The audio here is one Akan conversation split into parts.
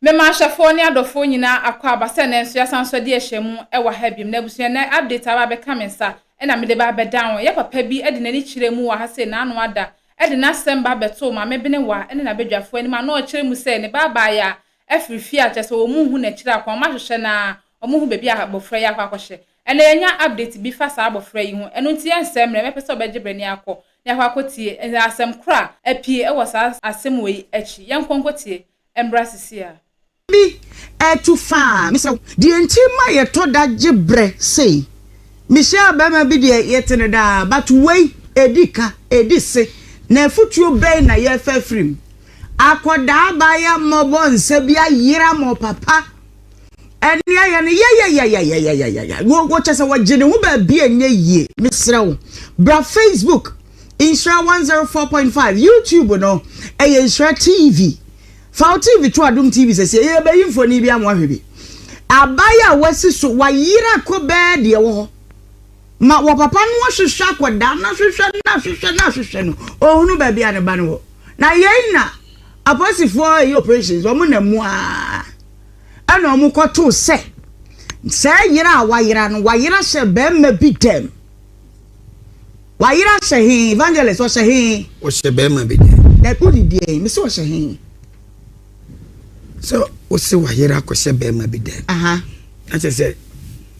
Mema ahwɛfoɔ ne adɔfoɔ nyinaa akwaaba sɛ nnɛ nso yɛasan nso adi ahyia mu wɔ ha biom. Na abusua nnɛ update a aba abɛka me nsa na mede ba abɛdan wo. Yɛ papa bi de n'ani kyerɛɛ mu wɔ ha sei n'ano ada de n'asɛm ba abɛtoo Maame Benewa ne n'abadwafoɔ anim a na ɔrekyerɛ mu sɛ ne ba abaayaa afiri fie a kyerɛ sɛ wɔn nhu n'akyiri akwan, wɔn ahwehwɛ no ara wɔn nhu baabi a abɔfra yi akɔ akɔhyɛ. Ɛnnɛ yɛanya update bi fa saa abɔfra yi ho ɛno nti yɛnsɛe mmerɛ mɛpɛ sɛ ɔbɛgye berɛ ne akɔ ne akɔ akɔtie asɛm korɔ a apue wɔ saa asɛm wei akyi. Yɛnkɔ nkɔtie Ɛmbra sisi a. Bi ɛtu faa mesrɛ wo. Deɛ nti ma yɛtɔ da gye brɛ sei. Mehyiaa bɛrima bi deɛ yɛte no daa but wei ɛdi ka ɛdi se na afutuo bɛn na yɛfa afiri mu. Akɔdaa abaayewa mmɔbɔ nsa bi ayera ma ɔpapa ɛne ayɛ no yɛyɛyɛyɛyɛyɛyɛyɛ wo wo kyɛ sɛ wɔgye ne ho baabi a ɛnyɛ yie mesrɛ wo bra Facebook Nhyira 104.5 YouTube no ɛyɛ Nhyira TV fa wo TV to Adom TV sɛsi ɛyɛ bɛyi mfoni bi ama wahwɛ bi abae a wasi so wayera kɔ bɛɛ deɛ wɔ hɔ ma wɔ papa no ahwehwɛ akɔdaa no ahwehwɛ no ahwehwɛ no ahwehwɛ no ɔhunu baabi a ne ba no wɔ na yei na apolisifoɔ ɛyɛ operations wɔn na mu a ɛna wɔn kɔtoo sɛ sɛ yera a wayera no wayera hyɛ bɛrima bi dɛm Wayera hyɛ he? Evangelist, ɔhyɛ he? Ɔhyɛ bɛrima bi deɛ. Dabi, wode deɛn? Mese ɔhyɛ he? Sɛ wose wayera akɔhyɛ bɛrima bi dɛm. Aha. Na kyerɛ sɛ,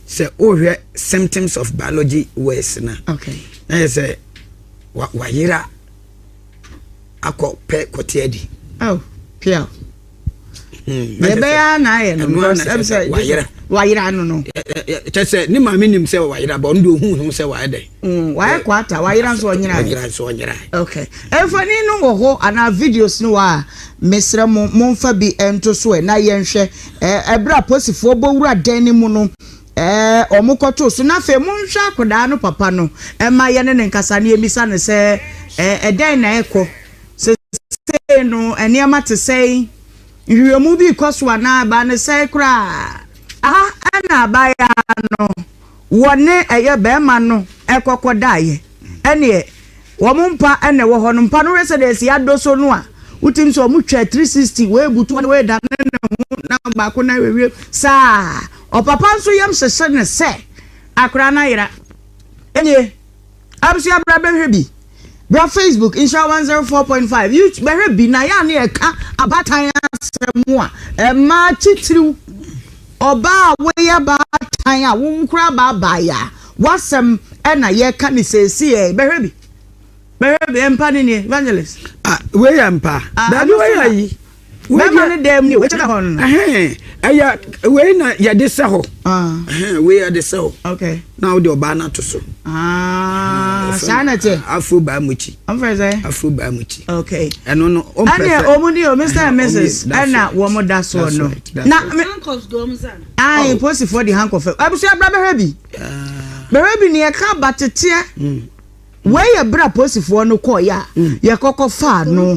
sɛ wohwɛ symptoms of biology words na. Okay. Na kyerɛ sɛ wayera akɔ pɛ kɔte adi. Oh, pia. Hmm, deɛ ɛbɛyɛ ara na ayɛ no because ɛm sɛ wayera wayera no no. Kyɛ sɛ ne maame nim sɛ wayera ba ɔno deɛ ohun ho sɛ wayɛ dɛ. Hmm, wayɛ kwata wayera nso ɔnyera. Wayera nso ɔnyera. Okay mfoni no wɔ hɔ anaa videos no wɔ a mesrɛ mo momfa bi nto so ɛ na yɛnhwɛ ɛberɛ a posifoɔ bɔ wura dan no mu no ɛɛ wɔn kɔto so na afei monhwɛ akwadaa no papa no ɛma yɛne ne nkasa ne yɛmmisa no sɛ ɛdɛn na ɛkɔ. Seesei no, nneɛma te sɛn? Nhwehwɛmu bi rekɔ so anaa? Ɛbaa no sɛn koraa? Aha na abaayewa no wɔne ɛyɛ barima no kɔkɔdaeɛ. Ɛnneɛ, wɔn mpa na ɛwɔ hɔ no. Mpa no wohwɛ sɛdeɛ ɛsi adɔ so no a, wotumi sɛ wɔtwa 360, wei butu hɔ na wei dane ne ho na baako nan wɔ wiem saa. Ɔpapa nso yam hyehye no sɛ akwadaa no ayera. Ɛnneɛ. Abusua bra bɛhwɛ bi. Bra Facebook Nhyira 104.5 YouTube bɛhwɛ bi na yɛ a ne yɛka abaatan asɛm a mmaa titiriw ɔbaa a woyɛ baatan a wo kora baabae a w'asɛm ɛna yɛka ne seesie ɛ bɛhwɛ bi bɛhwɛ bi mpa ne nie evangelist. Ah wei yɛ mpa. Ah, Dabi wei yɛ ayi. Bɛma no dɛm ni wekyɛ hɔ no. Ɛyɛ wei na yɛde sɛ hɔ. Ah. Wei yɛde sɛ hɔ. Okay. Na wode ɔbaa no ato so. Ah, saa na ɛte. Afro baa mu kyi. Ɔmfrɛ sɛ? Afro baa mu kyi. Okay. Ɛno no ɔmpɛ sɛ. Ɛne ɔmo ni o Mr and Mrs. Ɛna wɔn da soɔ no. Na handcuffs gu ɔmo nsa. Ayi polisifoɔ de handcuff. Abusua bra bɛhwɛ bi. Bɛhwɛ bi ni ɛka abateteɛ. Hmm. Wei yɛ bere a polisifoɔ no kɔeɛ a yɛkɔkɔ faa no.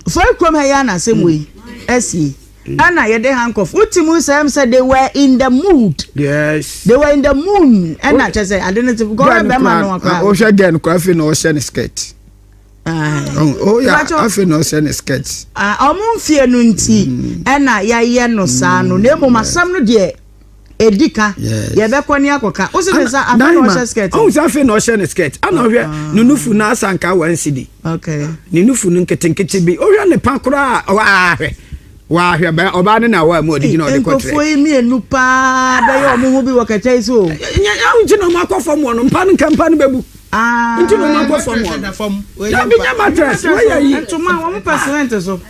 Fɔre kurom ha yi ara na asɛm wei asie. Ɛna yɛde handcuff. Wote mu sɛ ɛm sɛ they were in the mood. Yes. They were in the moon. Ɛna kyɛ sɛ ade no te kɔhwɛ bɛrima no akora. Wohwɛ girl no kora afei na ɔhyɛ ne skirt. Oh yeah, afei na ɔhyɛ ne skirt. Ɔmo mfie no nti ɛna yɛayɛ no saa no. Na mmom asɛm no deɛ. Edi ka yɛbɛkɔ ne akɔka o si ne nsa afei na ɔhyɛ skirt. Ɔhun sɛ afei na ɔhyɛ ne skirt ana ɔhwɛ ah. ne nufu na asa nka wɔn si di. Okay. Ne nufu no nketenkete bi ɔhwɛ ne pa koraa ɔahwɛ wahwɛ bɛ ɔbaa ne na awa mu ɔde gyina ɔde kɔtrɛ. Nkurɔfoɔ yi mmienu paa bɛyɛ wɔn ho bi wɔ kɛtɛ yi so. Nyɛ nti na wɔn akɔ fam wɔ no mpa no nka mpa no bɛbu. Ah. Nti na wɔn akɔ fam wɔ no. Dabi nyɛ mattress wɔyɛ yi. Ntoma wɔn pɛ cement so.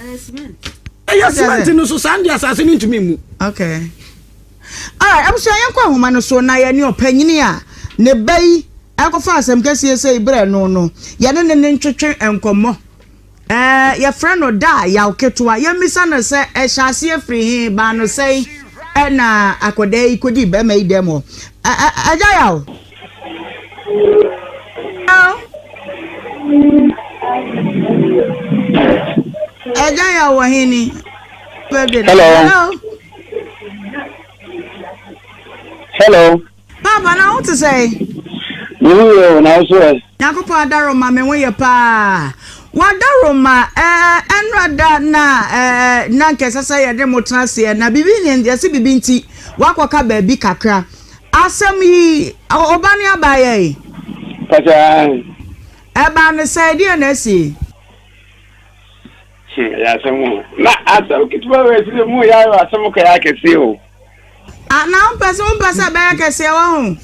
Ɛyɛ cement no so saa ndi asase no ntumi mu. Okay. Alright, abusua yɛnkɔ ahoma no so na yɛne ɔpanyini a ne ba yi ɛkɔfa asɛm kɛseɛ sei berɛ no no yɛne ne ne ntwetwe nkɔmmɔ. Ɛɛ yɛfrɛ no da yaw ketewa. Yɛmmisa no sɛ ɛhyɛ aseɛ firi he baa no sɛn ɛna akɔdaa yi kɔdii bɛrima yi dɛm hɔ. Agya yaw. Agya yaw wɔ he ni? Hello. Hello. Hello. Papa na wo te sɛn? Me ho yɛ o, na wo so ɛ? Nyankopɔn adaro ma me ho yɛ paa. Wadaroma, ɛɛ, ɛnora da na ɛɛ, na nka ɛsɛ sɛ yɛde mo tena aseɛ, na biribi ne yɛse biribi nti, woakɔka baabi kakra. Asɛm yi, ɔba ne abaayɛ yi? Pakyɛ, aane. Ɛbaa no sɛn? Ɛdeɛn na asie? Hmm, ɛyɛ asɛm o. Na asɛm ketewa wɔ akyire mu yɛ ayɔ asɛm kɔyɛ akɛseɛ o. Ah, na wompɛ sɛ wompɛ sɛ ɛbɛyɛ kɛseɛ wɔ ho?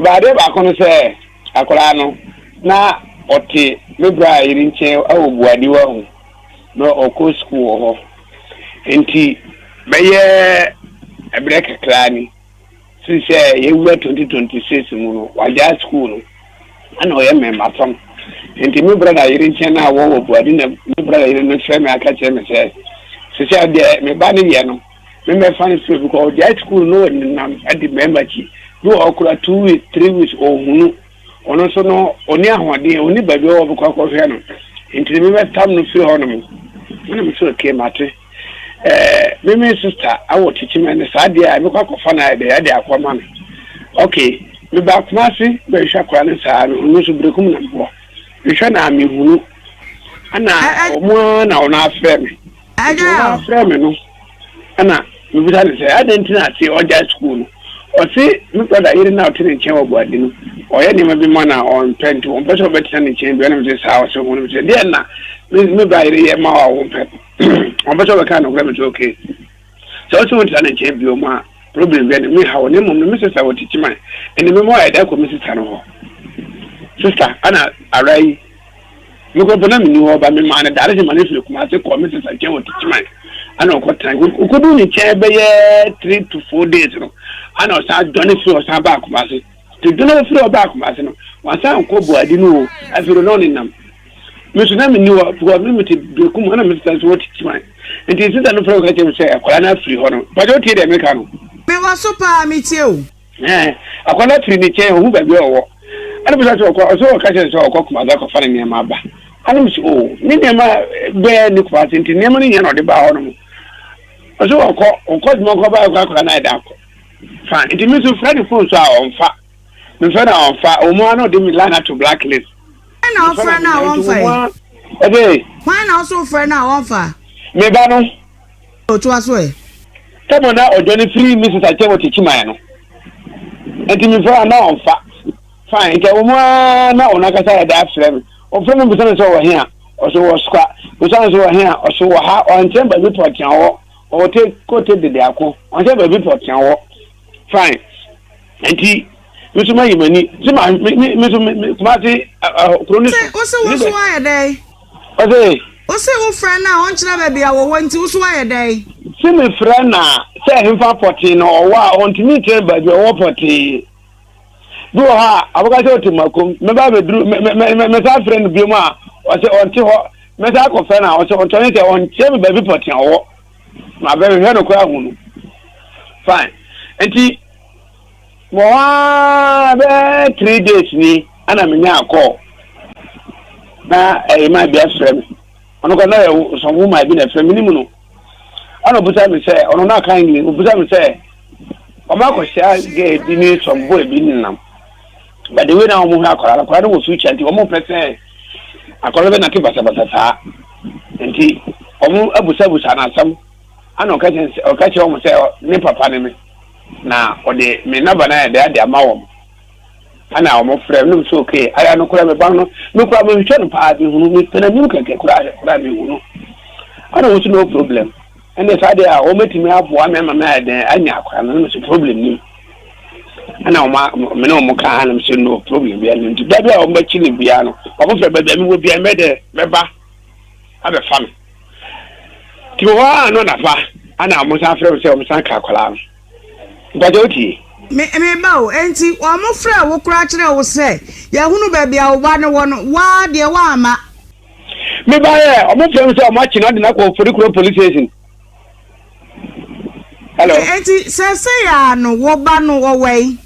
Baadeɛ baako no sɛ akwadaa no na ɔte me bra yere nkyɛn wɔ Buadi wɔ ho na ɔkɔ sukuu wɔ hɔ. Nti bɛyɛ ɛberɛ kakra ni. Firi sɛ yɛwura 2026 mu no, wagyaa sukuu no, ɛna ɔyɛ mmɛmmatɔn. Nti me brɔda yere nkyɛn no a wɔwɔ Buadi na me brɔda yere no frɛ me aka kyerɛ me sɛ, sesei deɛ me ba no yɛ no, memmɛfa no firi because ɔgyae sukuu no na ɔnenam di mmarima akyi. Bi wɔ hɔ koraa 2 weeks, 3 weeks ɔnhunu. Ɔno nso no, ɔnni ahoɔden, ɔnni baabi a ɔbɛkɔ akɔhwɛ no. Nti no memmɛtam no firi hɔnom. Ɛna me sɛ okay, mate. Eh, me me sister awɔ kyikyimɛ no saa deɛ a mekɔ akɔfa no ayɛ dɛ ɛde akɔma no. Okay, meba Kumasi bɛhwehwɛ akwadaa no saa no, ɔno nso Berekum na mewɔ. Mehwɛ no a mehunu. Ɛna wɔn ara na wɔn afrɛ me. Nti wɔn afrɛ me no, ɛna mebisa no sɛ adɛn nti na ase ɔgyae sukuu no. Ɔse me brother yere no a ɔte ne nkyɛn wɔ Boadi no, ɔyɛ nneɛma bi ma no a ɔmpɛ nti ɔmpɛ sɛ ɔbɛtena ne nkyɛn bio. Ɛna mese saa, ɔse ho no mese deɛ na me bra yere yɛ ma wo a wompɛ. Ɔmpɛ sɛ ɔbɛka nokorɛ me sɛ okay. Sɛ ɔse wontena ne nkyɛn bio mu a problem bia ne me haw na mmom no me sister wɔ Tikyiman ɛne me ma ɔyɛ dɛ kɔ me sister no hɔ. Sister ana ara yi me kɔ mpo na menni hɔ ba me maa no direction ma no firi Kumasi kɔɔ me sister nkyɛn wɔ Tikyiman ana ɔkɔ tena ɔkɔduu ne nkyɛn bɛyɛ 3 to 4 days no ana ɔsan dwane firi ɔsan baa Kumasi. Nti dwane ɔfiri hɔ baa Kumasi no wansan ankɔ Buadi no o, afei no na ɔnenam. Me nso na menni hɔ because me mete Berekum ɛna me sister nso wɔ Tikyiman. Nti sister no frɛ me ka kyerɛ me sɛ akwadaa no afiri hɔ no. Mpakyɛ wotie deɛ meka no? Mewɔ so paa, metie o. Ɛɛ, akwadaa no afiri ne nkyɛn, ɔhu baabi a ɔwɔ. Ɛna bisa sɛ ɔkɔ, ɔsɛ ɔka kyerɛ sɛ ɔkɔ Kumasi akɔfa ne nneɛma aba. Ɛna mese o, ne nneɛma bɛɛ ne Kumasi nti nneɛma no nyinaa na ɔde baa hɔ nom. Ɔsɛ ɔkɔ, ɔkɔ adwuma kɔ baa akwadaa no ayɛ dɛ akɔ. Fine, nti me nso frɛ ne phone so a ɔmfa. Mefrɛ no a ɔmfa, ɔwɔ mu ara na ɔde me line ato black list. Hwan na wofrɛ no a wɔmfa yi? Ɔse. Hwan na wose wofrɛ no a wɔmfa? Me ba no. O, toa so ɛ. Sɛdeɛ na ɔdwane firi me sista nkyɛn wɔ Techiman no, nti mefrɛ a na ɔmfa. Fine, nti ɛwɔ mu ara na ɔno ankasa yɛ dɛ afrɛ me. Ɔfrɛ me bisa me sɛ ɔwɔ he a, ɔse ɔwɔ Sukwa. Mebisa no sɛ ɔwɔ he a, ɔse ɔwɔ ha, ɔnkyɛn baabi pɔtee a ɔwɔ. Ɔwɔ te kote dedeako, ɔnkyɛn baabi pɔtee a ɔwɔ. Fine. Nti me nso mayi m'ani sɛ ma me me me nso me me Kumasi kuro no so. Wose wo nso woayɛ dɛn? Ɔse. Wose wofrɛ no a ɔnkyerɛ baabi a wɔwɔ nti wo nso woayɛ dɛn? Se mefrɛ no a sɛ ɛhefa pɔtee na ɔwɔ a ɔntumi nkyerɛ me baabi a ɔwɔ pɔtee. Bi wɔ hɔ a abɛka sɛ ɔte Makom mɛba abɛduru mɛ mɛ mɛ mɛsan afrɛ no biom a ɔse ɔnte hɔ mɛsan akɔfrɛ no a ɔse ɔnte hɔ ne sɛ ɔnkyerɛ me baabi pɔtee a ɔwɔ. Mabɛhwehwɛ no koraa ahu no. Fine. Nti mewɔ hɔ ara bɛyɛ 3 days ni ɛna menyaa call na ɛyɛ maa bi afrɛ me. Ɔno kɔ na yɛ some woman bi na ɛfrɛ me nim no. Ɛna ɔbusa me sɛ ɔno na aka English ɔbusa me sɛ ɔmo akɔhyia girl bi ne some boy bi nenam. But the way na wɔn hwɛ akwadaa no, akwadaa no wɔ future nti wɔn mpɛ sɛ akwadaa no bɛnante basabasa saa. Nti wɔn abusabusa n'asɛm ɛna ɔka kyerɛ ɔka kyerɛ wɔn sɛ ne papa ne me na ɔde me naba no ayɛ dɛ ade ama wɔn. Ɛna wɔn frɛ no sɛ okay ayɛ no koraa me ba no me koraa mehwehwɛ no paa mehunu mepɛ n'anim kɛkɛ koraa koraa mehunu. Ɛna wɔn nso no problem. Ɛna saa deɛ a wɔn atumi aboa me ama me ayɛ dɛn anya akwadaa no ɛna sɛ problem nim. Ɛna wɔn me ne wɔn ka ha na sɛ no problem biara no nti da bi a wɔn bɛkyi ne biara no wɔn fɛ baabi a mewɔ biara mɛ dɛ mɛba abɛfa me. Nti wɔ hɔ a no nafa ɛna wɔn san frɛ me sɛ wɔn san ka akwadaa no. Mpakyɛ wotie? Me me ba o, enti wɔn frɛ wo koraa kyerɛ wo sɛ yɛahunu baabi a wo ba no wɔ no, waa deɛ woamma. Me ba yɛ, wɔn frɛ me sɛ wɔn akyi no ade no akɔ Oforikrom police station. Hello. Enti sɛsɛɛ ara no wo ba no ɔwɔ yi?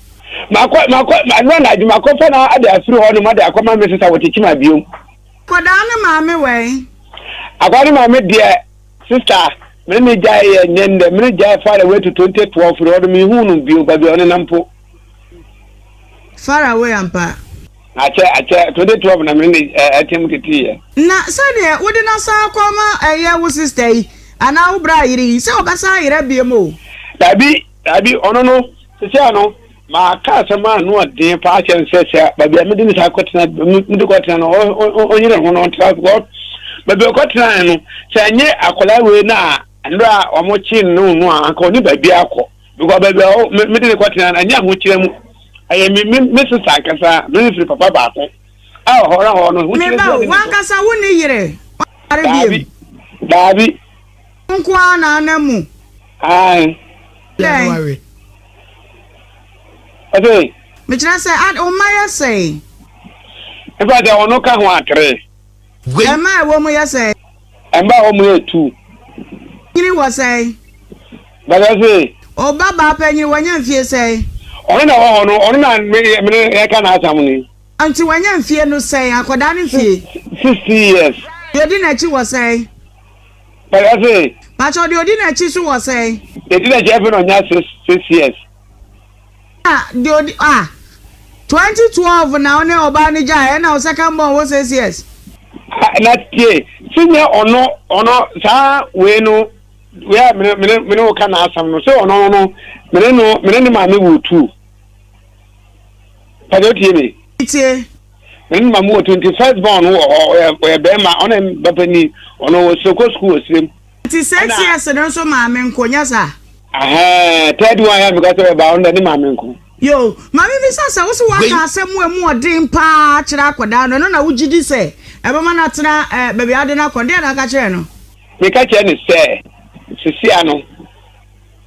Makɔ makɔ ɛno anadwo makɔfa no ade afiri hɔ nom ade akɔma me sista wɔ Techiman biom. Akwadaa no maame wɔ yi? Akwadaa no maame deɛ sista me ne no gyae yɛ nyɛ nnɛ, me ne gyae far away to 2012 firi hɔ no menhuu no bio baabi a ɔnenam mpo. Far away ampa. Na akyɛ akyɛ 2012 na me ne no ɛte mu teteeɛ. Na sɛdeɛ wode no asan akɔ ama ɛyɛ wo sister yi anaa wo bra yere yi sɛ ɔbɛsan ayera biom o. Dabi dabi ɔno no seesei no maka asɛm a ano ɔden paa akyerɛ no sɛ sɛ baabi a mede no saa kɔtena mede kɔtena no ɔnyere ho no ɔntena because baabi a ɔkɔtenaeɛ no sɛ ɛnyɛ akwadaa wei no a mmerɛ a wɔkyee no no a anka ɔne baabi akɔ. Because baabi a me mede ne kɔtena no ɛnyɛ ahokyerɛ mu. Ɛyɛ me me me sista ankasa me ne firi papa baako a ɔhɔ na hɔ no ahokyerɛ Me ba bi o, ne so. w'ankasa wo ne yere w'aware Daabi biom? daabi. Wo nko ara na anam mu? Ae. Dɛn? Ɔse. Mekyerɛ sɛ ad wo mma yɛ sɛn? In fact ɔno ka ho atere. Mma a ɛwɔ mu yɛ sɛn? Mma a ɛwɔ mu yɛ tu. Nyini wɔ sɛn? Bɛka se. Wo ba baa panyin wanya mfie sɛn? Ɔno na ɛwɔ hɔ no, ɔno na me me ne yɛka n'asɛm no yi. Nti wanya mfie no sɛn? Akwadaa no mfie? 60 years. Deɛ odi n'akyi wɔ sɛn? Bɛka se. Pakyɛ deɛ odi n'akyi nso wɔ sɛn? Deɛ odi n'akyi afei na ɔnya 6 years. Na deɛ odi ah 2012 na wo ne ɔbaa no gyae ɛna wo second born wɔ 6 years. Ah na tie se nyɛ ɔno ɔno saa wei no wei a mene mene mene wo ka n'asɛm no se ɔno no mene no mene ne maame wɔ tu pàtó tie me. Tie. Mene ne maame wɔ tu nti first born wɔ hɔ ɔyɛ ɔyɛ bɛrima ɔna bɛpɛ ni ɔno wɔ sire kɔ sukuu wɔ sirem. Nti 6 years no nso maame nko nyɛ saa? Ahɛɛ third one yɛ meka sɛ ɔba ɔno deɛ ne maame nko. Yoo, maame bisa sɛ wo so woaka asɛm a ɛmu ɔden paa akyerɛ akwadaa no, ɛno na wogye di sɛ ɛbɛma no atena eh, baabi a wode no akɔ no, deɛn na woka kyerɛɛ no? Meka kyerɛɛ no sɛ, Sesia no,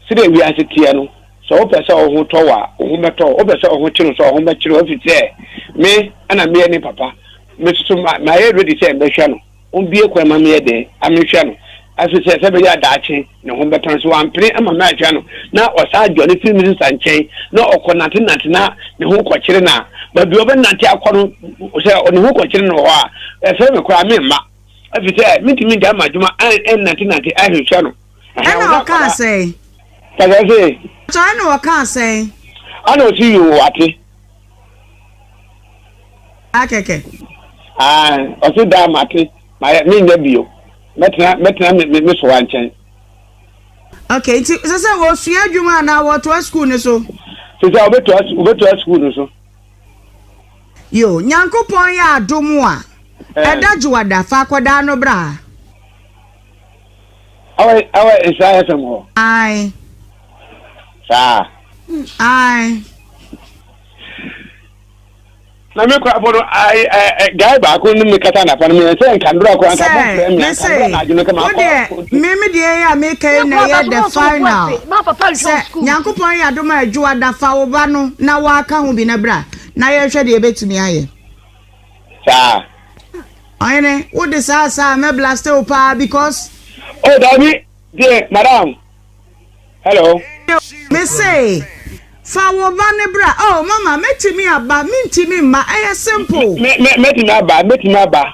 sɛdeɛ wiase teɛ no, sɛ wopɛ sɛ wo ho tɔ wo a, wo ho bɛtɔ wo, wopɛ sɛ wo ho kyere wo nso a, wo ho bɛkyere wo, ɛfiri sɛ me na meyɛ ne papa, me nso so mayɛ ready sɛ mɛhwɛ no. Ombue kwan ma meyɛ dɛn a menhwɛ no, afei sɛ sɛ ɛbɛyɛ a daakye ne ho bɛtɔ no. Sɛ wampene amma manhwɛ no na ɔsan dwane firi me sista nkyɛn na ɔkɔnantenante na ne ho kɔkyere no a, baabi a ɔbɛnante akɔ no, sɛ ne ho kɔkyere no wɔ hɔ a, ɛfrɛ me koraa memma, ɛfiri sɛ mentumi ngyae m'adwuma nnantenante nhwehwɛ no. Ɛnna ɔkaa sɛn? Kasa se. Ɛnna ɔkaa sɛn? Ɛnna ɔsi yoo wate. Saa kɛkɛ. Ae, ɔse daa mate, mayɛ, menyɛ bio. Mɛtena, mɛtena me, me, me sowa nkyɛn. Okay, nti sɛ sɛ wɔsua adwuma anaa wɔtoa sukuu no so? Sɛ sɛ wɔbɛtoa, wɔbɛtoa sukuu no so. Yo, Nyankopɔn yɛ adom a, ɛda Dwoada, fa akwadaa no bra. Awɔ, awɔ Nhyira FM hɔ? Ae. Saa. Ae. Na me kora po no, ai, ɛ, ɛ, guy baako ne me kasa anapa no, meyɛ sɛ nkandora koraa, nka mo frɛ me, nkandora na adwene kama akɔ. Wodeɛ, me me deɛ yi a meka yi na ɛyɛ the final. Sɛ Nyankopɔn yɛ adom a Adwoada fa wo ba no na woaka ho bi na bra na yɛnhwɛ deɛ yɛbɛtumi ayɛ. Saa. Ɔhene, wode saa saa a mɛ blaste wo paa because. Oh dabi, deɛ, madam. Hello. Me se, fa wo ba no bra. Oh mama, mɛtumi aba, mentumi mma, ɛyɛ simple. Me, me, mɛtumi aba, mɛtumi aba.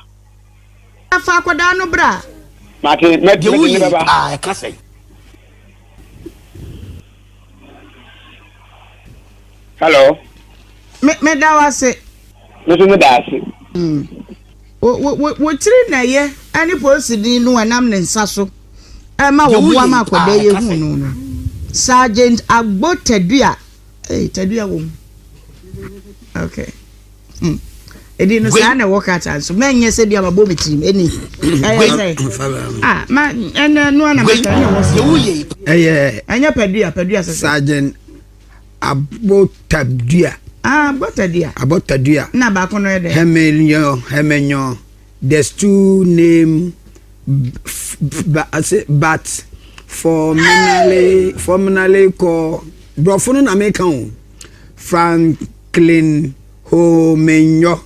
Fa akwadaa no bra. Mate, mɛ, Deɛ mɛde ne woyɛ yi bɛba. paa ɛka sɛn? Hello. Me, meda wo ase. Me nso meda ase. Wo, wo, wo, wo tiri na ɛyɛ ɛne polisini no a ɛnam ne nsa so ɛma Deɛ wɔboa woyɛ ma yi paa akwadaa yi ɛka ehu sɛn? no no. Sergeant Agbo Tadua. Hey, Tadua wɔ mu. Okay. Hmm. Edi no Wei. saa na ɛwɔ krataa nso. Mɛnyɛ sɛ bi a mabɔ me tirim. Ɛni. Ɛyɛ Wei. sɛ. Ah, ma ɛnɛ no ana Wei. mɛka ɛna ɛwɔ Deɛ so. woyɛ yi Ɛyɛ Ɛnyɛ Padua, Padua sɛ sɛ. Sergeant Abotadua. Ah, Abotadua. Abotadua. Na baako no yɛ dɛ. Hemenyo, Hemenyo, the stool name but formerly, formerly called, borɔfo no na meka o, Franklin Homenyo,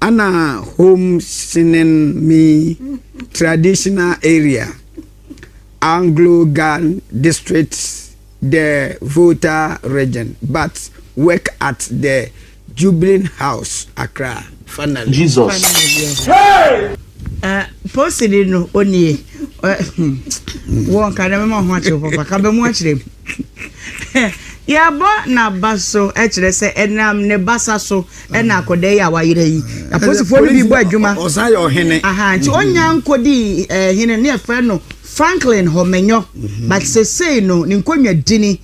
ana home sinen mi traditional area, Anglo-Gan district the Volta region but work at the Jubilee House, Accra. Finally. Jesus. Eh, posini no onie wɔ nka dɛ mɛma ho akyerɛ papa ka bɛ mu akyerɛ mu. Yɛabɔ n'aba so kyerɛ sɛ ɛnam ne basa so na akɔda yi a wayera yi. Apolisifoɔ no bi bɔ adwuma. Ɔsan yɛ ɔhene. Aha, nti ɔnya nkɔdii eh, hene ne yɛfrɛ no Franklin Homenyo. But sesei no ne nkonnwa dini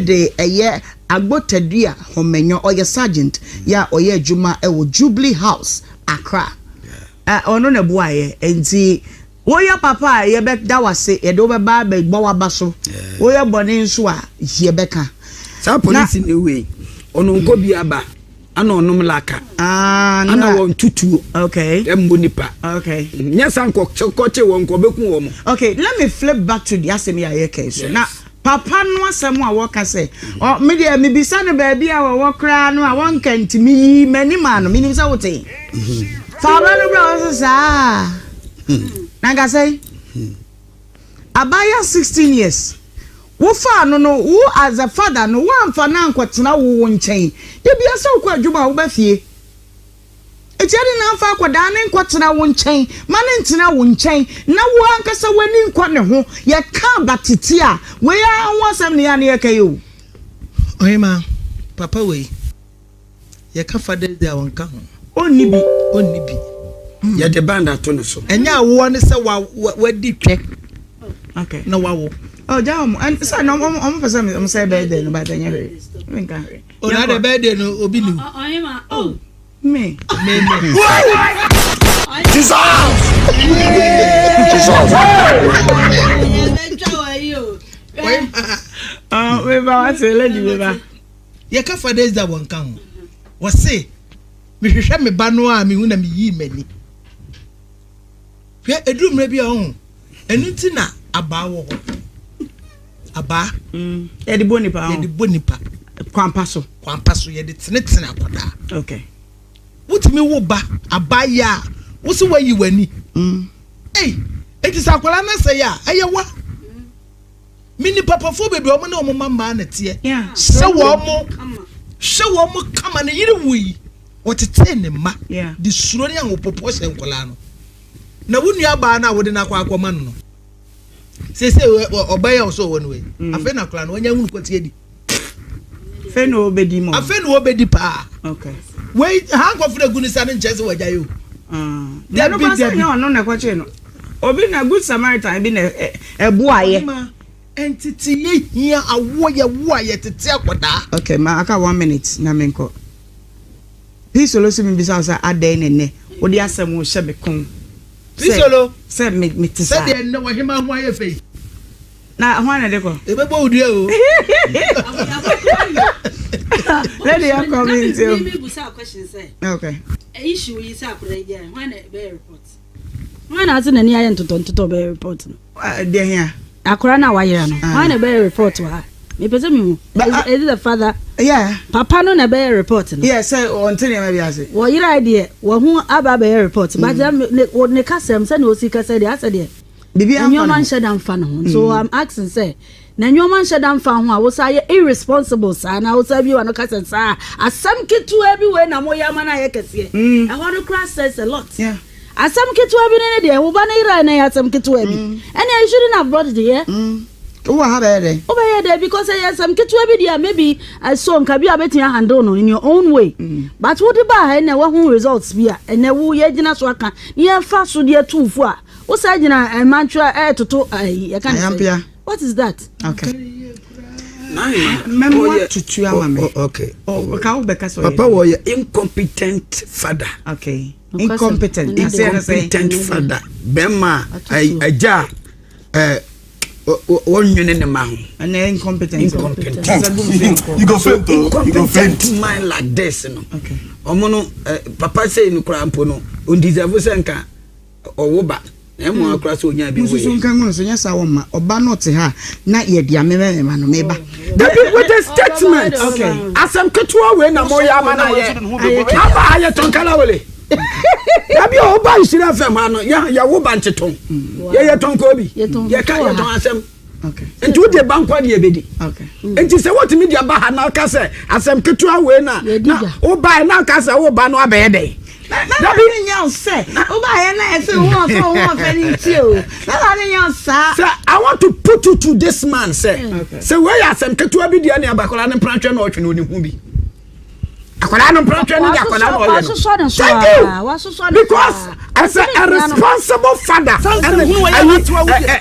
de ɛyɛ Agbotadua Homenyo. Ɔyɛ sergeant yɛ a ɔyɛ adwuma wɔ Jubilee House, Accra. Eh, ɔno na ɛboaeɛ nti Woyɛ papa a, yɛbɛda wo ase, yɛde wo bɛba abɛbɔ w'aba so. Woyɛ bɔne nso a, yɛbɛka. Saa polisi ni wei, ɔno nkɔ bi aba, ana ɔnom laka, ah, ana wɔn tutuo, okay, ɛmmɔ nipa, okay, nyɛ sa nkɔ kɔkye wɔn nkɔ bɛku wɔn. Okay, let me flip back to the asɛm yi a yɛka yi so. Na Papa no asɛm a wɔka sɛ, Ɔ, me deɛ mebisa no baabi a wɔwɔ koraa no a wɔnka nti meyii m'ani maa no. Menim sɛ wotee. Fa aba no bra ɔse saa. Na nka sɛn? Abaayewa 16 years. Wofaa no no, wo as a father no, woamfa no ankɔtena wo wo nkyɛn. Da biara sɛ wokɔ adwuma a woba fie. Enti adɛn na womfa akwadaa no nkɔtena wo nkyɛn? Ma no ntena wo nkyɛn na wo ankasa w'ani nkɔ ne ho. Yɛka abatete a, wei ara ho asɛm na yɛ a na yɛka yi o. Ɔhemaa, papa wei, yɛka Father's Day a ɔnka ho. Ɔnni bi. Ɔnni bi. Yɛde band ato ne so. Ɛnyɛ awoɔ ne sɛ wa wa wadi twɛ. Okay. Na wawo. Oh, gya wɔn. Ɛn sɛ na wɔn wɔn pɛ sɛ wɔn sɛ birthday no but ɛnyɛ hwee. Menka hwee. O na de birthday no obi ni. Ɔhema, oh. Me. Me me. Jesus! Jesus! Oh, me ba wa se lady me ba. Yɛka Father's Day wɔn ka ho. Wɔse mehwehwɛ me ba no a mehu na meyii m'ani. Hwɛ, ɛduru mmerɛ bi a ɔho, ɛno nti na abaa wɔ hɔ. Abaa. Mm. Yɛde bɔ nipa. Yɛde bɔ nipa. Kwampa so. Kwampa so, yɛde tenetene akwadaa. Okay. Wotumi wo ba, abaa yɛ a, wo se wayi w'ani. Mm. Ei, eti sɛ akwadaa no asɛe a, ɛyɛ wa. Me nipa pafoɔ bebree wɔn ne wɔn mma mmaa na teɛ. Hyɛ wɔn, hyɛ wɔn kama ne yere wui. Ɔtetee ne mma de suro ne ahopopoɔ hyɛɛ nkwadaa no. Na wo nuabaa no a wode no akɔ akɔma no no, seesei ɔbaa yi a ɔsɛ ɔwɔ no wei, mm. afei na akwadaa no wanya hunu kɔte adi. Afei na ɔbɛdi mu. Afei na ɔbɛdi paa. Okay. Wei hankɔfo na egu ne sa no nkyɛn sɛ wagya yi o. Ah. Dabi dabi. Nyɛ ɔno na ɛkɔkyee no. Obi na good Samaritan bi na ɛboayɛ. Nteteyɛ hia awoɔ yɛ wo a yɛtete akwadaa. Okay ma aka one minute na menkɔ. Pisolo se mebisa wo sɛ adɛn na nnɛ wode asɛm rehyɛ me kɔn sɛ sɛ me mete saa. Sɛdeɛ nnɛ w'ahemaa ho ayɛ fɛ yi. Na hwan na ɛde kɔ? Yɛbɛbɔ wo dua o. Lady yɛ kɔ mi nti o. Mi busa question sɛ. Okay. Issue yi sɛ akwadaa yi gyae hwan na ɛbɛyɛ report? Hwan na ase n'ani ayɛ ntotɔntotɔ bɛyɛ report no? Deɛ hia. Akora no a wayera no, hwan na ɛbɛyɛ report wɔ ha? Mepɛ sɛ mehu. Is it the father? Yeah. Papa no na ɛbɛyɛ report no. Yeah, sɛ ɔnte nneɛma bi ase. Wɔyerae deɛ, wahu aba abɛyɛ report. But mm. ne kasɛm, sɛnea ɔsi kasa deɛ, asɛ deɛ. Biribi amfa ne ho. Nneɛma nhyɛ da mfa ne ho. So I'm asking sɛ, na nneɛma nhyɛ da mfa ho a, wosa yɛ irresponsible saa na wosa bi wa no kasa saa. Asɛm ketewa bi wei na moyɛ ama no ayɛ kɛseɛ. Ɛhɔ no koraa says a lot. Yeah. Asɛm ketewa bi ne ne deɛ, wo ba no yerae na ɛyɛ asɛm ketewa bi. Mm. Ɛnna you shouldn't have brought it here. Mm. Wowɔ ha bɛyɛ dɛn? Wobɛyɛ dɛn because ɛyɛ asɛm ketewa bi deɛ maybe uh, so nka bi a bɛtumi ahandle no in your own way. Mm. But wode baa ha ɛnna woahu results bi a ɛnɛ wo yɛgyina so aka ne yɛfa so de atu fo a wosan gyina mmantwerɛ ɛɛtoto ayi yɛka ne sɛ what is that? Okay. Mɛmoa tutu ama me. Okay. Oh, ka wo bɛka sɛ Papa wɔyɛ incompetent father. Okay. Incompetent. Incompetent father. Bɛrima a agya a wɔnwene ne ma ho. Ɛnna incompetent. Incompetent. You go faint o. You go faint. Incompetent mind like this no. Okay. Ɔmo no papa sɛ no koraa mpo no, ondeserve sɛ nka ɔwo ba na ɛmu akora sɛ onya bi Nsusu nka ngu no so nyɛ saa wɔn ma ɔba no te ha na yɛde amema mema no meba. Dabi with a statement. Okay. Asɛm ketewa wei na mo yɛ ama na yɛ. Aba ayɛ tɔn kala wele. Dabi o ba nhyira fam ha no yɛ yɛ wo ba nkye tɔn. Yɛ yɛ tɔn kɔ bi. Yɛ ka yɛ tɔn asɛm. Okay. Nti wo de ba nkwa de ebedi. Okay. Nti sɛ wotumi de aba ha na ɔka sɛ asɛm ketewa wei na na wo ba na ɔka sɛ wo ba no abɛyɛ dɛn. Bɛma no nyɛ wo sɛ wobaeɛ na ɛsɛ wo ho ɔfɛ wo ho ɔfɛ no nti o. Bɛma no nyɛ wo saa. Sɛ I want to put you to this man sɛ sɛ wei yɛ asɛm ketewa bi deɛ ne abakɔla no mpena twɛ na ɔtwe no ɔne ho bi. Akwadaa no mpena twɛ ne de akwadaa no ɔyɛ no. Thank you because as a responsible father and a,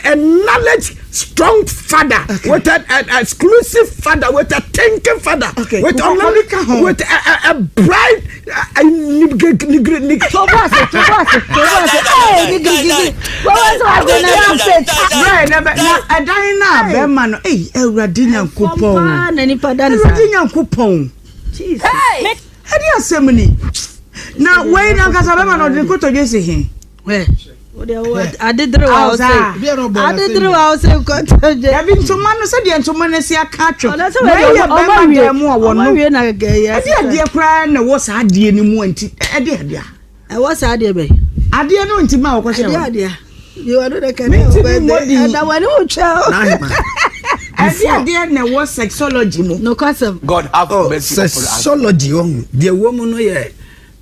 a, a knowledge strong father okay. with an exclusive father with a thinking father okay. with a with a, a, a bright nigiri. Tobo ase tobo ase tobo ase ee nigirigiri wɔwɔ sɛ wagye na ɛsɛ. Bẹ́ẹ̀ na bɛ na ɛdan na bɛrima no eyi Awurade Nyankopɔn Awurade Nyankopɔn ɛde asɛm ni na wei nankasa bɛrima no ɔde ne kotodwe si he. Adedere wa ɔsɛ adedere wa ɔsɛ nkɔtɔdwe. Dabi ntoma no sɛdeɛ ntoma no si aka atwam. Wei yɛ bɛrima dan mu a wɔno. Ɛde adeɛ koraa na ɛwɔ saa adeɛ no mu nti ɛde adeɛ. Ɛwɔ saa adeɛ bɛn. Adeɛ no nti ma wɔkɔhyɛ wɔ. Ɛde adeɛ. Yiwa no de kɛnɛ ɔbɛ de ɛda wɔ ne ho twɛ o. Ɛde adeɛ na ɛwɔ sexology mu. Nokwasɛm. God have oh, mercy upon us. Sexology wɔn deɛ wɔ mu no yɛ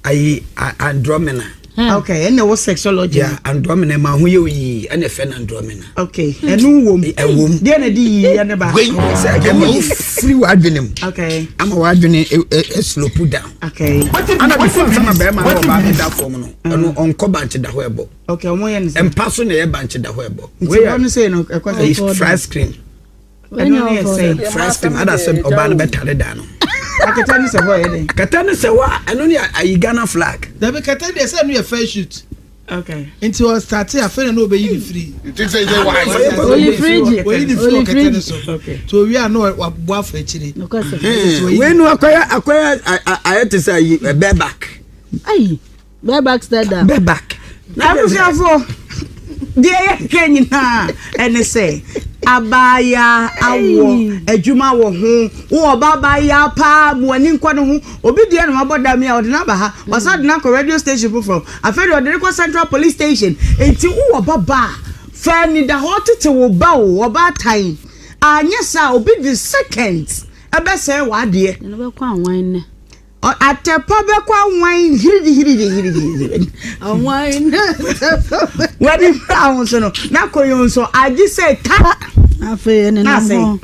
ayi andromeda. Hmm. Okay, ɛna ɛwɔ sexology. Yeah, andromeda ma ho yɛ oyi ɛna ɛfɛ na andromeda. Okay, ɛnu wom. Ɛwom. Deɛ na ɛde yi yɛ ne ba. Wei sɛ ɛma wo firi w'adwene mu. Okay. Ama w'adwene slope down. Okay. Ana before ansa na bɛrima na ɔbaa ne da fam no, ɛno ɔnkɔ bankye da hɔ ɛbɔ. Okay, ɔmo yɛ ne sɛ. Mpa so na ɛyɛ bankye da hɔ ɛbɔ. Nti wɔn sɛ no ɛkɔ sɛ. Fry screen. Ɛno ne yɛ sɛn? Fry screen ada sɛ ɔbaa no bɛtare da no. Akɛtɛ ne sɛ hɔ yɛ dɛn? Kɛtɛ ne sɛ hɔ a ɛno ne ayi Ghana flag. Dabi kɛtɛ deɛ sɛ ɛno yɛ first shoot. Okay. Nti ɔstate afei na na ɔbɛyi ne firi. You think say you wise? Oyi firiji. Oyi ne firi ɔkɛtɛ ne so. Okay. Nti owie a na wabɔ afa akyire. Wei no akɔyɛ akɔyɛ ayɛ te sɛ ayi bareback. Ayi. Bareback step down. Bareback. Abusuafo, deɛ yɛka nyinaa ɛne sɛ abaayaa awɔ adwuma wɔ ho wowɔ ɔba abaayaa paa mu ani nkɔ ne ho obi deɛ na wabɔ dam yi a ɔde no aba ha wasan de no akɔ radio station foforɔ afei deɛ ɔde no kɔ central police station nti wowɔ ba ba a fa anidahɔ tete wo ba o ɔbaatan anyɛ saa obi de seconds ɛbɛsɛe w'adeɛ. Ɛno bɛkɔ anwan nnɛ. Atɛpa bɛkɔ awan hirihirihirihiri. Awan na atɛpa bɛkɔ. Wɔde fira ho so no, na kɔyɔ nso agye sɛ ta. Afei ɛnenam hɔ.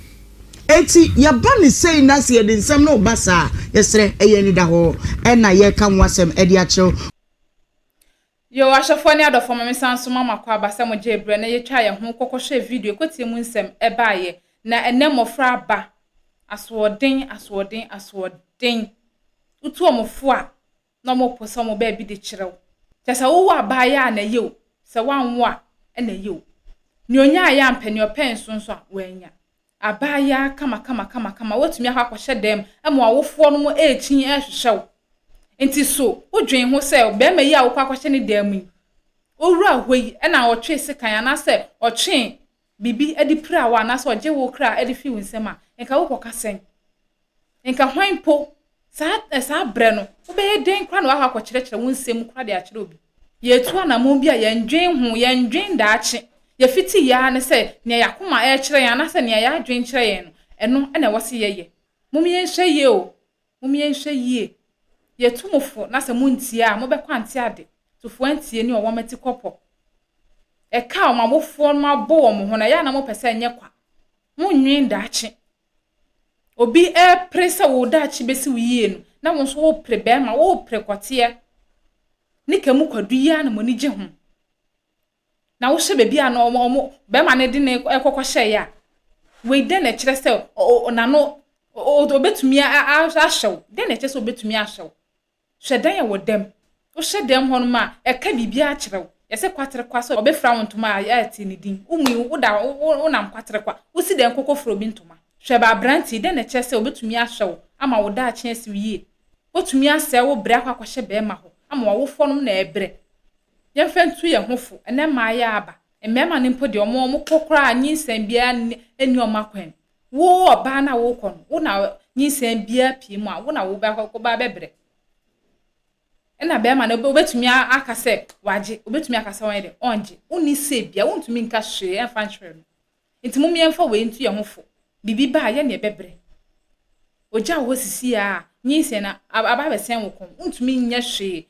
Eti yɛba ne sei na sɛ yɛde nsɛm no ba saa yɛsrɛ ɛyɛ anidahɔ ɛna yɛka ho asɛm ɛde akyerɛw. Yoo ahwɛfoɔ ne adɔfoɔ ma me san so ma mo akwaaba sɛ mo gyee berɛ na yɛtwaa yɛn ho kɔ kɔhwɛɛ video kɔtie mu nsɛm ɛbaeɛ na ɛnɛ mmɔfra aba asoɔden asoɔden asoɔden wotu wɔn fo a na wɔn po sɛ wɔn baabi de kyerɛ wo kyɛ sɛ wowɔ abaayewa a na ɛyɛ o sɛ woanwo a ɛna ɛyɛ o nea onyaeɛ ampɛ nea ɔpɛ nso nso a wannya Abaayaa kama kama kama kama woatumi akɔ akɔhyɛ dan mu ma w'awofoɔ nom rekyin rehwehwɛ wo. Nti so wodwen ho sɛ barima yi a wokɔ akɔhyɛ ne dan mu yi, ɔwura hɔ yi na ɔtwee sekan anaasɛ ɔtwee biribi de piraa wo anaasɛ ɔgye wo kra de fii wo nsam a, nka wokɔka sɛn? Nka hwan mpo, saa saa berɛ no, wobɛyɛ dɛn koraa na woakɔ akɔkyerɛkyerɛ wo nsɛm mu koraa de akyerɛ obi? Yɛretu anammɔn bi a yɛndwen ho, yɛndwen daakye. Yɛfiti yɛ ara ne sɛ nea yɛn akoma rekyerɛ yɛn anaasɛ nea yɛn adwene kyerɛ yɛn no, ɛno na ɛwɔ sɛ yɛyɛ. Mom yɛnhwɛ yie o, mom yɛnhwɛ yie. Yɛtu mo fo na sɛ montie a, mobɛkɔ ante ade. Tufo antie ne ɔwɔ mati kɔpɔ. Ɛka a wɔn awofoɔ no abɔ wɔn ho no, ɛyɛ a na mopɛ sɛ ɛnyɛ kwa. Monnwen daakye. Obi repere sɛ wo daakye bɛsi wo yie no, na wo nso worepere bɛrima, worepere kɔteɛ. Ne ka mu kwadu yi ara na mo ani gye ho. Na wohyɛ baabi a na ɔmo ɔmo bɛrima no de ne kɔkɔhyɛeɛ a, wei dɛn na ɛkyerɛ sɛ n'ano obetumi ahyɛ wo? Dɛn na ɛkyerɛ sɛ obetumi ahyɛ wo? Hwɛ dan a ɛwɔ dam. Wohyɛ dɛm hɔ nom a, ɛka biribiara kyerɛ wo. Yɛse kwaterekwa sɛ ɔbɛfira wo ntoma a, yɛ te ne din. Wo mu yi, woda wo wonam kwaterekwa. Wosi dɛn kɔkɔ fira obi ntoma? Hwɛ ba aberante yi, dɛn na ɛkyerɛ sɛ obetumi ahwɛ wo ama wo daakye asi wo yie? Watumi asɛe wo brɛ akɔ akɔhyɛ bɛɛma hɔ ama w'awofoɔ nom na ɛrebrɛ. Yɛmfa ntu yɛn ho fo, ɛnɛ mmaayɛ aba. Mmarima no mpo deɛ, wɔn wɔkɔ koraa a nyinsɛn biara nni wɔn akwan mu. Wo ɔbaa no a worekɔ no, wo na nyinsɛn biara pue mu a, wo na wobɛba abɛbrɛ. Ɛna bɛrima no, obetumi aka sɛ wagye, obetumi aka sɛ ɔnyɛ dɛ, ɔngye. Wonni say bia, wontumi nka hwee ɛmfa nkyerɛ no. Nti mom yɛmfa wei nto yɛn ho fo. Biribi ba a, yɛne ɛbɛbrɛ. Ogya wɔ hɔ sisi a, nyinsɛn no aba abɛsɛn wo kɔn, wontumi nyɛ hwee.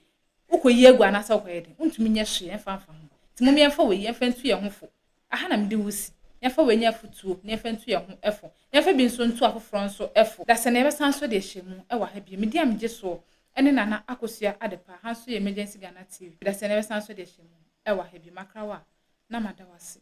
Wokɔyi agu anaasɛ wokɔyɛ dɛn? Wontumi nyɛ hwee ɛmfa mfa ho. Nti mom yɛmfa wei yɛmfa ntu yɛn ho fo. Aha na mede wo si. Yɛmfa wei nyɛ afotuo na yɛmfa ntu yɛn ho fo. Na yɛmfa bi nso ntu afoforɔ nso fo. Dasani yɛbɛsan nso de ahyɛ mu wɔ ha bio. Me din a megye soɔ ne Nana Akosua Adepa. Ha nso yɛ Emergency Ghana TV. Dasani yɛbɛsan nso de ahyɛ mu wɔ ha bio. Makra wo a, na mada wo ase.